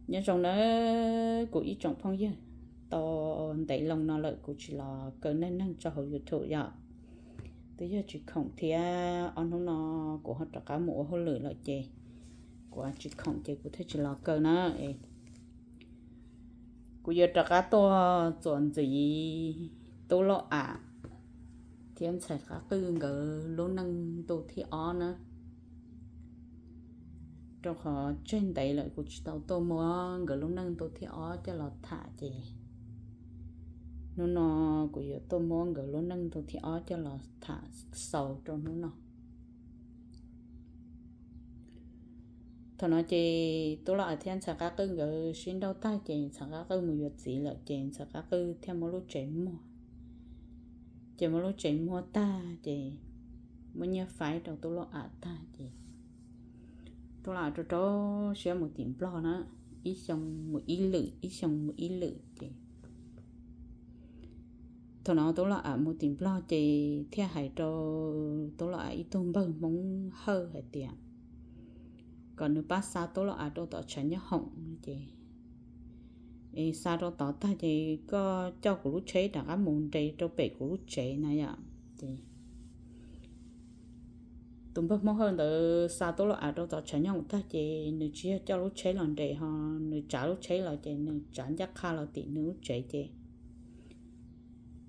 Nyob zoo nawb kuv ib tsoom phooj ywg, tau ntev loo no lawm kuv tsis los kaw neej neeg tso hauv YouTube yom. Twb yog tsis khoom thiab, ob hnub no kuv ho rov qab mus ua hauj lwm lawm ces kuv tsis khoom ces kuv thiaj tsis los kaw na. Kuv yuav rov qab tuaj txuas ntxiv Tub Lauj Am thiab Ntxhais Qab Qwj nkawd lub neej ntu thib ob na, rau qhov tseg ntev lawm kuv tsis tau tuaj muab nkawd lub neej ntu thib ob coj los tham ces hnub no kuv yuav tuaj muab nkawd lub neej ntu thib ob coj los tham xaus rau hnub no. Thaum no ces Tub Lauj Am thiab Ntxhais Qab Qwj nkawd sib nrauj tag ces Ntxhais Qab Qwj mus yuav txiv lawm ces Ntxhais Qab Qwj thiaj muab lub tsev muag. Ces muab lub tsev muag tag ces muab nyiaj faib rau Tub Lauj Am tag ces Tub Lauj Am rau rau siab mus tim Nplog na, ib xyoo mus ib lwm, ib xyoo mus ib lwm ces thaum no Tub Lauj Am mus tim Nplog ces thiaj hais rau Tub Lauj Am ib tug npawg Hmoob Hawj hais tias kom nws pab xa Tub Lauj Am rau tom tshav nyob hoom ces, xa rau tod tag ces koj coj kuv lub tsheb rov qab mus nres rau pem kuv lub tsev na yom. Ces tus npawg Hmoob Hawj ntawd xa Tub Lauj Am rau tom tshav nyob hoom tag ces nws tsis yog coj lub tsheb los nres ho, nws tsav lub tsheb los ces nws tsav ncaj qha los tim nws lub tsev ces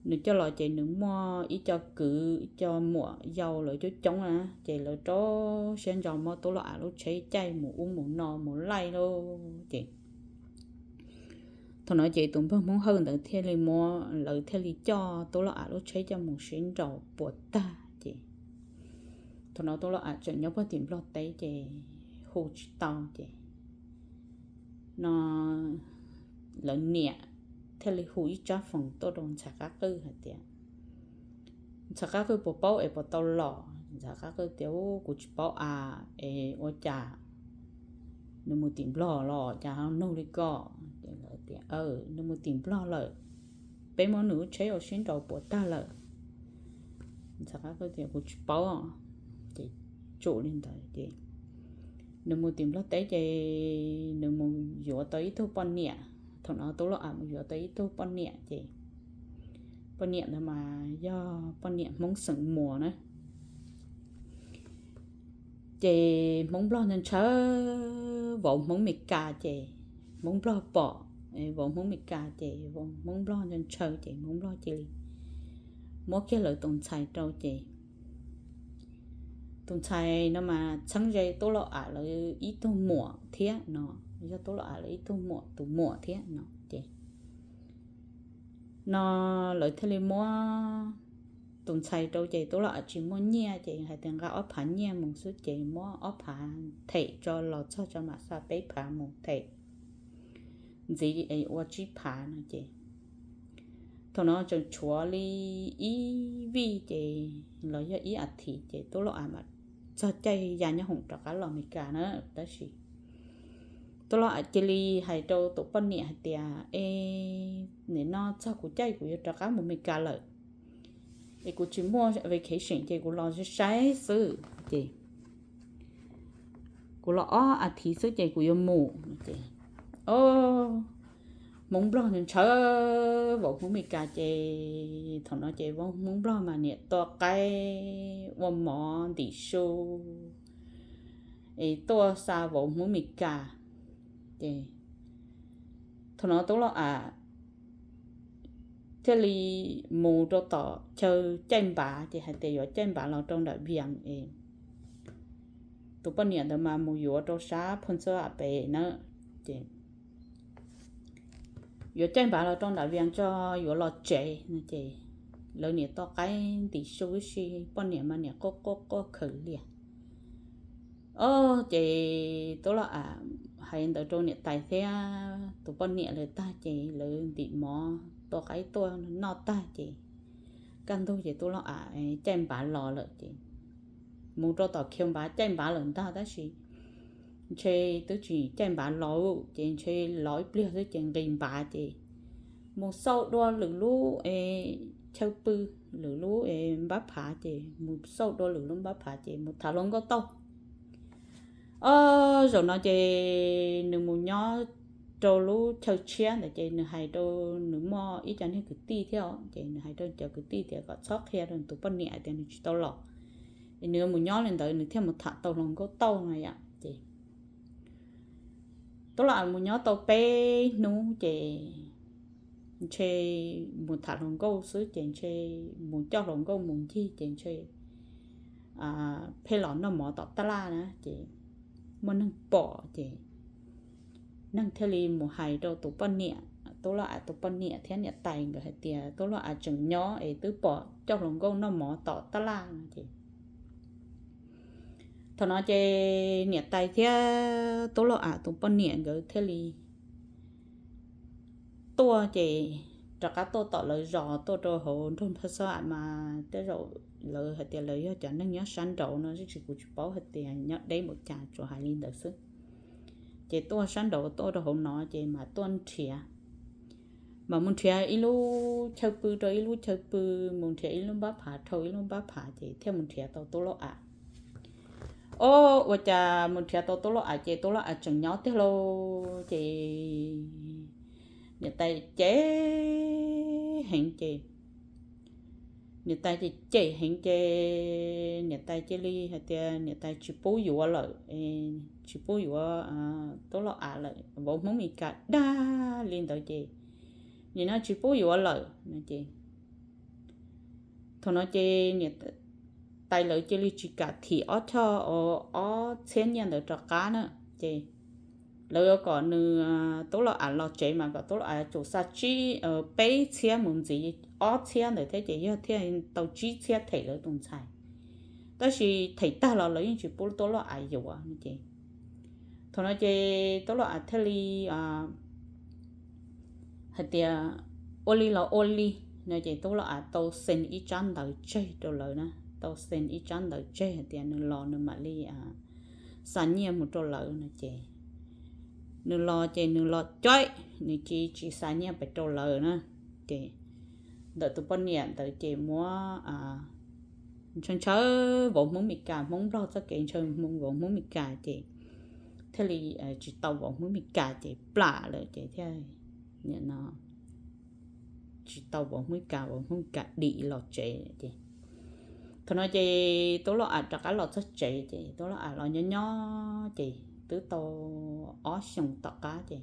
nws coj los ces nws muaj ib co kwv ib co muam yau lawv coob coob na, ces lawv rau siab ntso muab Tub Lauj Am lub tsheb caij mus ub mus no mus laij lauj ces thaum no ces tus npawg Hmoob Hawj ntawd thiaj li muab, lawv thiaj li coj Tub Lauj Am lub tsheb coj mus sib nraus puas tag ces thaum no Tub Lauj Am tseem nyob puag tim Nplog teb ces hu tsis tau ces no lawv niam thiaj li hu ib tsab foos tuaj rau Ntxhais Qab Qwj hais tias, Ntxhais Qab Qwj puas paub es puas tau los? Ntxhais Qab Qwj tias, Kuv tsis paub a, es ua cas nws mus tim Nplog los cas ho nug li ko? Ces lawv tias, Nws mus tim Nplog lawm, peb muab nws lub tsheb ua sib nraus puas tag lawm. Ntxhais Qab Qwj tias, Kuv tsis paub. Ces tsum li ntawd ces nws mus tim Nplog teb ces nws mus yuav tau ib tug poj niam. Thaum no Tub Lauj Am mus yuav tau ib tug poj niam ces poj niam ntawd mas yog poj niam Hmoob xeem Muas na. Ces Hmoob Nplog ntshaw ntshaw, vauv Hmoob Mes Kas ces Hmoob Nplog pom, vauv Hmoob Mes Kas ces vauv Hmoob Nplog ntshaw ntshaw ces Hmoob Nplog cia li muab kiag lawv tus ntxhais rau ces tus ntxhais no mas txheeb ze Tub Lauj Am lawv ib tug muam thiab no, yog Tub Lauj Am lawv ib tug muam tus muam thiab no ces no lawv thiaj li muab tus ntxhais rau ces Tub Lauj Am tsis muaj nyiaj ces hais tias nqa ob phav nyiaj mus xwb ces muab ob phav them tso los txog tso mam xa peb phav mus them ntxiv es ua tsib phav no ces thaum no tseem tshuav li ib vij ces los yog ib as thiv ces Tub Lauj Am mam txog caij ya nyob hoom rov qab los Mes Kas na. Tab sis Tub Lauj Am cia li hais rau tus poj niam hais tias, Es nim no txog kuv caij kuv yuav rov qab mus Mes Kas lawm es kuv tsis muaj vacation ces kuv los saib xwb ces kuv los ob as thiv xwb ces kuv yuav mus ces, o, Hmoob Nplog ntshaw ntshaw, vauv Hmoob Mes Kas ces thaum no ces vauv Hmoob Nplog mas niam tua qaib ua mov ntim su es tuaj xa vauv Hmoob Mes Kas ces thaum no Tub Lauj Am thiaj li mus rau tom chaw caij npav ces hais tias yuav caij npav los rau nram Vias es tus poj niam ntawd mas mus yuav rau sab Phu Ntxwj Am pem na ces yuav caij npav los rau nram Vias tso yuav los tsev no ces lawv niam tua qaib ntim su ib si, poj niam mas niam quaj quaj quaj khaws lias. O, ces Tub Lauj Am hais ntawd rau niam tais thiab tus poj niam lawv tag ces lawv ntim mov tua qaib tuaj noj tag ces kaj ntug ces Tub Lauj Am caij npav los lawm ces mus rau tom khiv npav caij npav lawm ntag tab sis ntshe twb tsis caij npav los ces ntshe los ib pliag xwb ces nqis npav ces mus xauj dua lwm lub chaw pw, lwm lub npab phav ces mus xauj dua lwm lub npab phav ces mus tham hluas nkauj tau. O, zaum no ces nws mus nyob rau lub chaw tshiab ntawd ces nws hais rau, nws muaj ib co niag kwv tij thiab, ces nws hais rau cov kwv tij tias kom txhob qhia rau tus poj niam tias nws tsis tau los, es nws mus nyob li ntawd nws thiaj mus tham tau hluas nkauj tau no yom. Ces Tub Lauj Am mus nyob tau peb hnub ces ntshe mus tham hluas nkauj xwb ces ntshe mus coj hluas nkauj mus ncig ces ntshe pheej los noj mov tom taj laj na ces muaj neeg pom ces neeg thiaj li mus hais rau tus poj niam, Tub Lauj Am tus poj niam thiab niam tais nkawd hais tias Tub Lauj Am tseem nyob es twb pom coj hluas nkauj noj mov tom taj laj no ces thaum no ces niam tais thiab Tub Lauj Am tus poj niam nkawd thiaj li tuaj ces rov qab tuaj tom lawv zos tuaj rau hauv nroog Phaj Xab Am mas tej zaum lawv hais tias lawv yog cov neeg nyob sab nraud no tab sis kuv tsis paub hais tias nyob deb npaum cas tsuas hais li ntawd xwb. Ces tuaj sab nraud tuaj rau hauv no ces mas tuaj nrhiav, mas mus nrhiav ib lub chaw pw rau ib lub chaw pw, mus nrhiav ib lub npab phav rau ib lub npab phav ces thiaj mus nrhiav tau Tub Lauj Am. Ob, ua cas mus nrhiav tau Tub Lauj Am ces Tub Lauj Am tseem nyob tiag lauj ces niam tais cem heev ces niam tais ces cem heev ces niam tais cia li hais tias niam tais tsis pub yuav lawm, tsis pub yuav Tub Lauj Am lawm, vauv Hmoob Mes Kas dag li ntawd ces nim no tsis pub yuav lawm no ces thaum no ces niam tais lawv cia li tsis kam thim ob choj ob txhiab nyiaj ntawd rov qab na ces lawv yuav kom nws Tub Lauj Am los tsev mas kom Tub Lauj Am tsum xa tsib peb txhiab mus ntxiv ob txhiab ntawd thiab ces yog thiaj tau tsib txhiab them lawv tus ntxhais. Tab sis them tag los lawv yeej tsis pub Tub Lauj Am yuav no ces thaum no ces Tub Lauj Am thiaj li hais tias ua li los ua li no ces Tub Lauj Am tau xees ib tsab ntawv tseg rau lawv na, tau xees ib tsab ntawv tseg hais tias nws los nws mam li xa nyiaj mus rau lawv no ces nws los ces nws los coib, nws cia tsis xa nyiaj pes rau lawv na ces ntawm tus poj niam ntawd ces muab ntshaw ntshaw vauv Hmoob Mes Kas, Hmoob Nplog txoj kev ntshaw vauv Hmoob Mes Kas ces thiaj li tsis tau vauv Hmoob Mes Kas ces plam lawm ces thiaj no tsis tau vauv Hmoob Mes Kas, vauv Hmoob Mes Kas dim los tsev ces thaum no ces Tub Lauj Am rov qab los txog tsev ces Tub Lauj Am los nyob nyob ces twb tau ob xyoos tom qab ces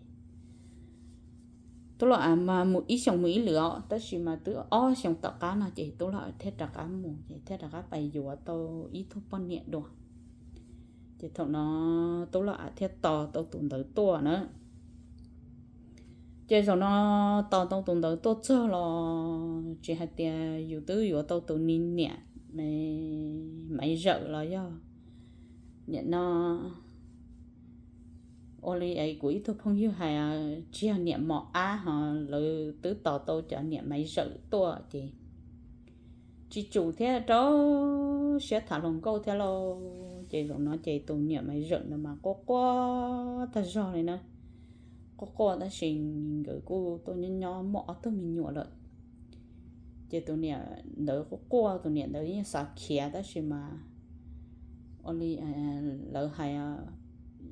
Tub Lauj Am mas mus ib xyoos mus ib lwm os, tab sis mas twb ob xyoos tom qab no ces Tub Lauj Am thiaj rov qab mus ces thiaj rov qab pais yuav tau ib tug poj niam dua. Ces thaum no Tub Lauj Am thiaj tos tau tus ntawd tuaj na. Ces zaum no tos tau tus ntawd tuaj txog los tsis hais tias yus twb yuav tau tus niam Maiv Zawm los yog niam no ua li kuv ib tug phooj ywg hais, tsis yog niam Mos Ab ho, lawv twb tos tau cov niam Maiv Zawm tuaj ces tsis tsum thiab rau siab tham hluas nkauj thiab lauj. Ces zaum no ces tus niam Maiv Zawm no mas quaj quaj tag zog li na, quaj quaj tab sis nkawd kuj tuaj nyob nyob muaj ob tug me nyuam lawm. Ces tus niam ntawd quaj quaj, tus niam ntawd yeej xav khiav tab sis mas ua li lawv hais,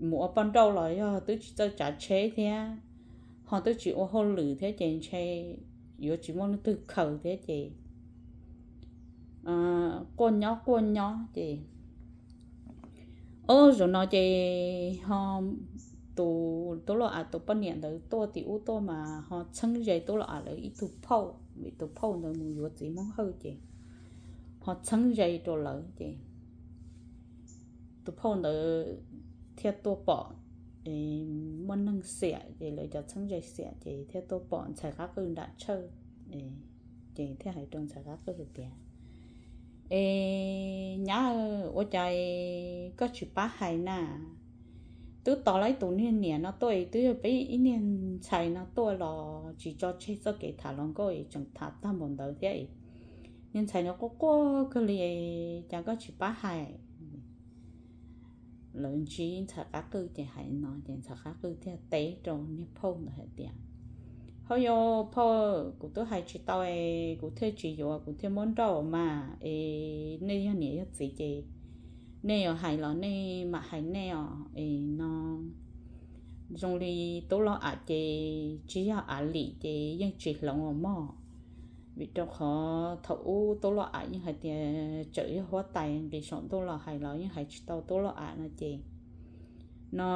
mus ua poj nrauj los yog twb tsis txawj tsav tsheb thiab, ho twb tsis ua hauj lwm thiab ces ntshe yuav tsis muaj leej twg khaws thiab ces quaj nyob quaj nyob ces, o, zaum no ces ho tus Tub Lauj Am tus poj niam ntawd tuaj tim ub tuaj mas ho txheeb ze Tub Lauj Am lawv ib tug phauj, vim tus phauj ntawd mus yuav txiv Hmoob Hawj ces ho txheeb ze rau lawv ces tus phauj ntawd thiaj tuaj pom muaj neeg xiam ces lawv cov txheeb ze xiam ces thiaj tuaj pom ntxhais qab qwj nram tshawj ces thiaj hais rau ntxhais qab qwj hais tias, es nyab, ua cas koj tsis pab hais na? Twb tos lawv tus niag niam no tuaj es twb yog peb ib niag ntxhais no tuaj los tsis tso tseg txoj kev tham hluas nkauj es tseem tham tag npaum ntawd thiab es niag ntxhais no quaj quaj kawg li, cas koj tsis pab hais? Lawv ntsib ntxhais qab qwj ces hais no ces ntxhais qab qwj thiaj teb rau niag phauj ntawd hais tias, hauj yau phauj, kuv twb hais tsis tau es kuv thiaj tsis yuav, kuv thiaj muab nrauj mas es nej yog niam yog txiv ces nej yuav hais los nej mam hais nej os es no Zoo li tub loj am ces tsis yog av lim ces yeej tsis hloov os mog, vim rau qhov thaum ub tub loj am yeej hais tias txawm yog huab tais nqis saum ntuj los hais los yeej hais tsis tau tub loj am no ces, no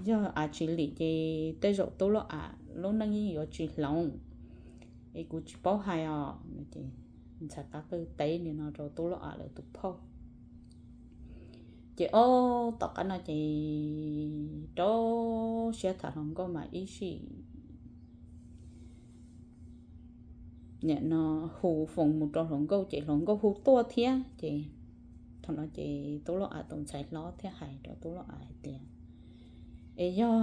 yog av tsis lim ces tej zaum tub loj am lub neej yeej yuav tsis hloov, es kuv tsis paub hais os. Ntxhais qav qwj teb li no rau tub loj am lawv tus phauj. Ces ob tom qab no ces rau siab tham hluas nkauj mas ib sij nim no hu foos mus rau hluas nkauj ces hluas nkauj hu tuaj thiab ces, thaum no ces tub loj am tus ntxhais hlob thiaj hais rau tub loj am hais tias, es yog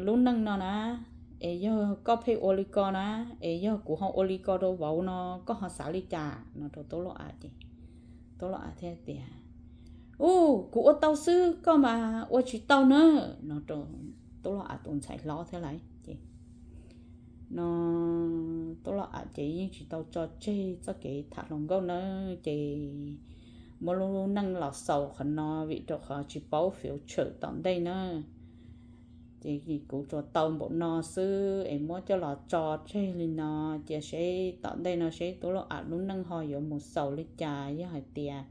lub neej no na, es yog koj pheej ua li ko na, es yog kuv ho ua li ko rau vauv no, koj ho xav li cas no rau tub loj am ces, tub loj am thiaj tias, u, kuv ua tau xwb, koj mas ua tsis tau na no rau tub loj am tus ntxhais hlob thiab lawm ces, no tub loj am ces yeej tsis tau tso tseg txoj kev tham hluas nkauj na, ces muab lub neej los xaus qhov no vim rau qhov tsis paub fiv tshawm tom ntej na. Ces kuv tsuas tau npaum no xwb es muab coj los tso tseg li no, cia seb tom ntej no seb tub loj am lub neej ho yuav mus xaus li cas, yog hais tias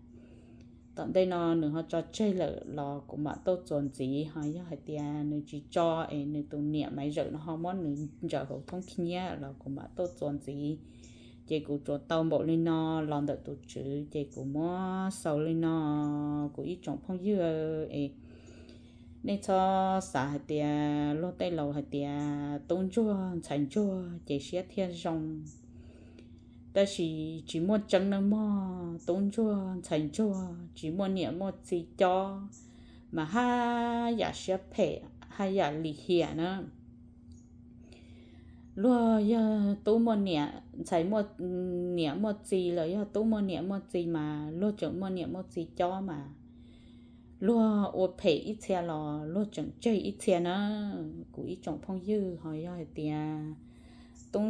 tom ntej no nws ho tso tseg lawm los kuv mam tuaj txuas ntxiv, ho yog hais tias nws tsis tso es nws tus niam maiv zawm no ho muab nws ntsaws hauv thoob khib nyiab los kuv mam tuaj txuas ntxiv. Ces kuv tsuas tau npaum li no los ntawm tus tswv ces kuv muab xaus li no. Kuv ib tsoom phooj ywg es nej txhob xav hais tias luag tej laus hais tias tub ntsuag ntxhais ntsuag ces siab thiaj zoo. Tab sis tsis muaj tseeb nawb mog, tub ntsuag ntxhais ntsuag tsis muaj niam muaj txiv cob mas haj yam siab phem, haj yam lim hiam na. Luag yog tub muaj niam, ntxhais muaj niam muaj txiv, los yog tub muaj niam muaj txiv mas luag tseem muaj niam muaj txiv cob mas luag ua phem ib txhia los luag tseem tseg ib txhia na. Kuv ib tsoom phooj ywg, ho yog hais tias tub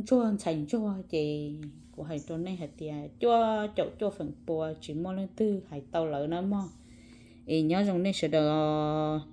ntsuag ntxhais ntsuag ces kuv hais rau nej hais tias cuaj caum cuaj feem pua tsis muaj leej twg hais tau lawv na mog. Es nyob zoo nej sawv daws os.